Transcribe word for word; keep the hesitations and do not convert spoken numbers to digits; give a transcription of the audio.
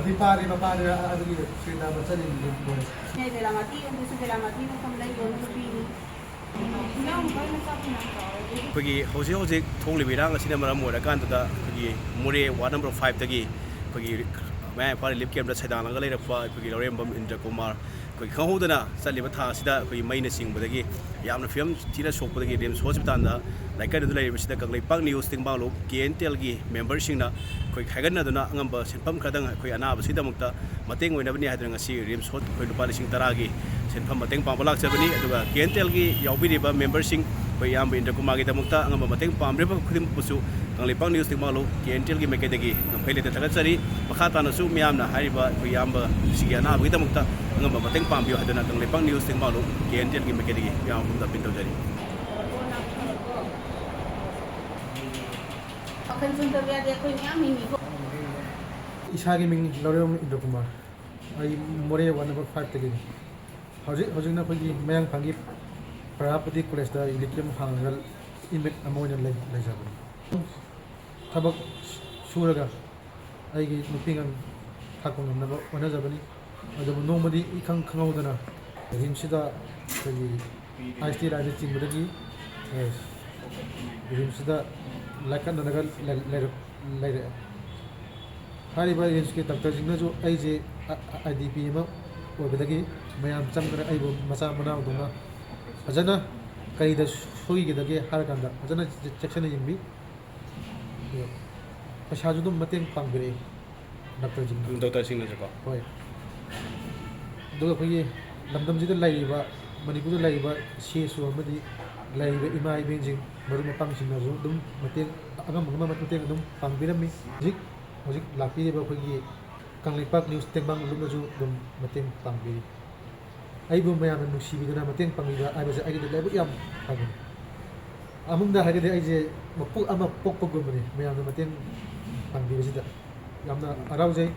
ꯅꯨꯄꯥꯅꯦ, ꯃꯄꯥꯅꯦ, ꯑꯗꯨꯒꯤ ꯁꯦꯟꯅꯕ ꯆꯠꯂꯤꯅꯤ ꯃꯣꯏ꯫ ꯅꯦ ꯕꯦꯂꯥꯃꯇꯤ, ꯑꯗꯨꯁꯨ ꯕꯦꯂꯥꯃꯇꯤ ꯃꯐꯝꯗ ꯌꯣꯟꯕ ꯅꯨꯄꯤꯅꯤ꯫ ꯑꯩꯈꯣꯏꯒꯤ ꯍꯧꯖꯤꯛ ꯍꯧꯖꯤꯛ ꯊꯣꯛꯂꯤꯕ ꯏꯔꯥꯡ ꯑꯁꯤꯅ ꯃꯔꯝ ꯑꯣꯏꯔꯀꯥꯟꯗꯨꯗ ꯑꯩꯈꯣꯏꯒꯤ ꯃꯣꯔꯦ ꯋꯥꯔꯗ ꯅꯝꯕꯔ ꯐꯥꯏꯚꯇꯒꯤ ꯑꯩꯈꯣꯏꯒꯤ ꯃꯌꯥꯡ ꯏꯝꯐꯥꯜ ꯔꯤꯂꯤꯐ ꯀꯦꯝꯞꯇ ꯁꯩꯗꯥꯡꯂꯒ ꯂꯩꯔꯛꯄ ꯑꯩꯈꯣꯏꯒꯤ ꯂꯧꯔꯦꯝꯕꯝ ꯏꯟꯗ꯭ꯔ ꯀꯨꯃꯥꯔ, ꯑꯩꯈꯣꯏ ꯈꯪꯍꯧꯗꯅ ꯆꯠꯂꯤꯕ ꯊꯥ ꯑꯁꯤꯗ ꯑꯩꯈꯣꯏ ꯃꯩꯅ ꯆꯤꯡꯕꯗꯒꯤ ꯌꯥꯝꯅ ꯐꯤꯕꯝ ꯊꯤꯅ ꯁꯣꯛꯄꯗꯒꯤ ꯔꯤꯝꯁ ꯍꯣꯁꯄꯤꯇꯥꯜꯗ ꯂꯥꯏꯀꯠꯅꯗꯨꯅ ꯂꯩꯔꯤꯕꯁꯤꯗ Kangleipak news Tengbanglup K N T ꯑꯦꯜꯒꯤ ꯃꯦꯝꯕꯔꯁꯤꯡꯅ ꯑꯩꯈꯣꯏ ꯈꯥꯏꯒꯠꯅꯗꯨꯅ ꯑꯉꯝꯕ ꯁꯦꯟꯐꯝ ꯈꯔꯗꯪ ꯑꯩꯈꯣꯏ ꯑꯅꯥꯕꯁꯤꯒꯤꯗꯃꯛꯇ ꯃꯇꯦꯡ ꯑꯣꯏꯅꯕꯅꯤ ꯍꯥꯏꯗꯨꯅ ꯉꯁꯤ ꯔꯤꯝꯁ ꯍꯣꯁ-, ꯑꯩꯈꯣꯏ ꯂꯨꯄꯥ ꯂꯤꯁꯤꯡ ꯇꯔꯥꯒꯤ ꯁꯦꯟꯐꯝ ꯃꯇꯦꯡ ꯄꯥꯡꯕ ꯂꯥꯛꯆꯕꯅꯤ꯫ ꯑꯗꯨꯒ ꯀꯦ ꯑꯦꯟ ꯇꯤ ꯑꯦꯜꯒꯤ ꯌꯥꯎꯕꯤꯔꯤꯕ ꯃꯦꯝꯕꯔꯁꯤꯡ, ꯑꯩꯈꯣꯏ ꯏꯌꯥꯝꯕ ꯏꯟꯗ꯭ꯔ ꯀꯨꯃꯥꯔꯒꯤꯗꯃꯛꯇ ꯑꯉꯝꯕ ꯃꯇꯦꯡ ꯄꯥꯝꯕꯤꯔꯤꯕ ꯈꯨꯗꯤꯡꯃꯛꯄꯨꯁꯨ Kangleipak news Tengbanglup K N T ꯑꯦꯜꯒꯤ ꯃꯥꯏꯀꯩꯗꯒꯤ ꯉꯝꯈꯩ ꯂꯩꯇ ꯊꯥꯒꯠꯆꯔꯤ꯫ ꯃꯈꯥ ꯇꯥꯅꯁꯨ ꯃꯤꯌꯥꯝꯅ ꯍꯥꯏꯔꯤꯕ ꯑꯩꯈꯣꯏ ꯏꯌꯥꯝꯕꯁꯤꯒꯤ ꯑꯅꯥꯕꯒꯤꯗꯃꯛꯇ ꯑꯉꯝꯕ ꯃꯇꯦꯡ ꯄꯥꯡꯕꯤꯌꯨ ꯍꯥꯏꯗꯨꯅ Kangleipak news Tengbanglup K N T ꯑꯦꯜꯒꯤ ꯃꯥꯏꯀꯩꯗꯒꯤ ꯃꯤꯌꯥꯝ ꯄꯨꯝꯅ ꯑꯄꯤꯜ ꯇꯧꯖꯔꯤ꯫ ꯋꯥꯈꯜ ꯁꯣꯟꯊꯕ ꯌꯥꯗꯦ, ꯑꯩꯈꯣꯏ ꯃꯌꯥꯝ ꯍꯤꯡꯉꯤꯀꯣ꯫ ꯏꯁꯥꯒꯤ ꯃꯤꯡ ꯂꯧꯔꯦꯝ ꯏꯟꯗ꯭ꯔ ꯀꯨꯃꯥꯔ꯫ ꯑꯩ ꯃꯣꯔꯦ ꯋꯥꯔꯗ ꯅꯝꯕꯔ ꯐꯥꯏꯚꯇꯒꯤꯅꯤ꯫ ꯍꯧꯖꯤꯛ ꯍꯧꯖꯤꯛꯅ ꯑꯩꯈꯣꯏꯒꯤ ꯃꯌꯥꯡꯐꯥꯟꯒꯤ ꯄ꯭ꯔꯖꯥꯄꯇꯤ ꯀꯣꯂꯦꯖꯇ ꯔꯤꯂꯤꯐ ꯀꯦꯝꯞ ꯍꯥꯡꯉꯒ ꯏꯟꯃꯦꯠ ꯑꯃ ꯑꯣꯏꯅ ꯂꯩ-, ꯂꯩꯖꯕꯅꯤ꯫ ꯊꯕꯛ ꯁꯨꯔꯒ ꯑꯩꯒꯤ ꯅꯨꯄꯤ ꯑꯉꯥꯡ ꯊꯥꯛꯄ ꯉꯝꯅꯕ ꯍꯣꯠꯅꯖꯕꯅꯤ꯫ ꯑꯗꯨꯕꯨ ꯅꯣꯡꯃꯗꯤ ꯏꯈꯪ ꯈꯪꯍꯧꯗꯅ ꯔꯤꯝꯁꯁꯤꯗ ꯑꯩꯈꯣꯏꯒꯤ ꯑꯥꯏ ꯑꯦꯁ ꯇꯤ ꯂꯥꯏꯟꯗ ꯆꯤꯡꯕꯗꯒꯤ, ꯑꯦ, ꯔꯤꯝꯁꯁꯤꯗ ꯂꯥꯏꯀꯠꯅꯔꯒ ꯂꯩ-, ꯂꯩꯔꯛ-, ꯂꯩꯔꯛꯑꯦ꯫ ꯍꯥꯏꯔꯤꯕ ꯔꯤꯝꯁꯀꯤ ꯗꯥꯛꯇꯔꯁꯤꯡꯅꯁꯨ ꯑꯩꯁꯦ ꯑꯥꯏ ꯗꯤ ꯄꯤ ꯑꯃ ꯑꯣꯏꯕꯗꯒꯤ ꯃꯌꯥꯝ ꯆꯪꯗꯅ ꯑꯩꯕꯨ ꯃꯆꯥ ꯃꯅꯥꯎꯗꯧꯅ ꯐꯖꯅ ꯀꯔꯤꯗ ꯁꯣꯏꯒꯗꯒꯦ ꯍꯥꯏꯔꯀꯥꯟꯗ ꯐꯖꯅ ꯆꯦꯛꯁꯤꯟꯅ ꯌꯦꯡꯕꯤ꯫ ꯑꯗꯨꯒ ꯄꯩꯁꯥꯁꯨ ꯑꯗꯨꯝ ꯃꯇꯦꯡ ꯄꯥꯡꯕꯤꯔꯛꯏ ꯗꯥꯛꯇꯔꯁꯤꯡꯅ꯫ ꯗꯣꯛꯇꯔꯁꯤꯡꯅꯁꯨꯀꯣ꯫ ꯍꯣꯏ꯫ ꯑꯗꯨꯒ ꯑꯩꯈꯣꯏꯒꯤ ꯂꯝꯗꯝꯁꯤꯗ ꯂꯩꯔꯤꯕ, ꯃꯅꯤꯄꯨꯔꯗ ꯂꯩꯔꯤꯕ ꯁꯤ ꯑꯦꯁ ꯑꯣ ꯑꯃꯗꯤ ꯂꯩꯔꯤꯕ ꯏꯃꯥ ꯏꯕꯦꯟꯁꯤꯡ, ꯃꯔꯨꯞ ꯃꯄꯥꯡꯁꯤꯡꯅꯁꯨ ꯑꯗꯨꯝ ꯃꯇꯦꯡ, ꯑꯉꯝ ꯑꯉꯝꯕ ꯃꯇꯦꯡ ꯑꯗꯨꯝ ꯄꯥꯡꯕꯤꯔꯝꯃꯤ꯫ ꯍꯧꯖꯤꯛ, ꯍꯧꯖꯤꯛ ꯂꯥꯛꯄꯤꯔꯤꯕ ꯑꯩꯈꯣꯏꯒꯤ ꯀꯪꯂꯩꯄꯥꯛ ꯅ꯭ꯌꯨꯁ ꯇꯦꯡꯕꯥꯡ ꯂꯨꯞꯅꯁꯨ ꯑꯗꯨꯝ ꯃꯇꯦꯡ ꯄꯥꯡꯕꯤꯔꯤ꯫ ꯑꯩꯕꯨ ꯃꯌꯥꯝꯅ ꯅꯨꯡꯁꯤꯕꯤꯗꯨꯅ ꯃꯇꯦꯡ ꯄꯥꯡꯕꯤꯕ ꯍꯥꯏꯕꯁꯦ ꯑꯩꯒꯤꯗꯤ ꯂꯥꯏꯕꯛ ꯌꯥꯝ ꯐꯕꯅꯤ꯫ ꯑꯃꯨꯛꯗ ꯍꯥꯏꯔꯒꯗꯤ ꯑꯩꯁꯦ ꯃꯄꯣꯛ ꯑꯃ ꯄꯣꯛꯄꯒꯨꯝꯕꯅꯤ ꯃꯌꯥꯝꯅ ꯃꯇꯦꯡ ꯄꯥꯡꯕꯤꯕꯁꯤꯗ꯫ ꯌꯥꯝꯅ ꯍꯔꯥꯎꯖꯩ꯫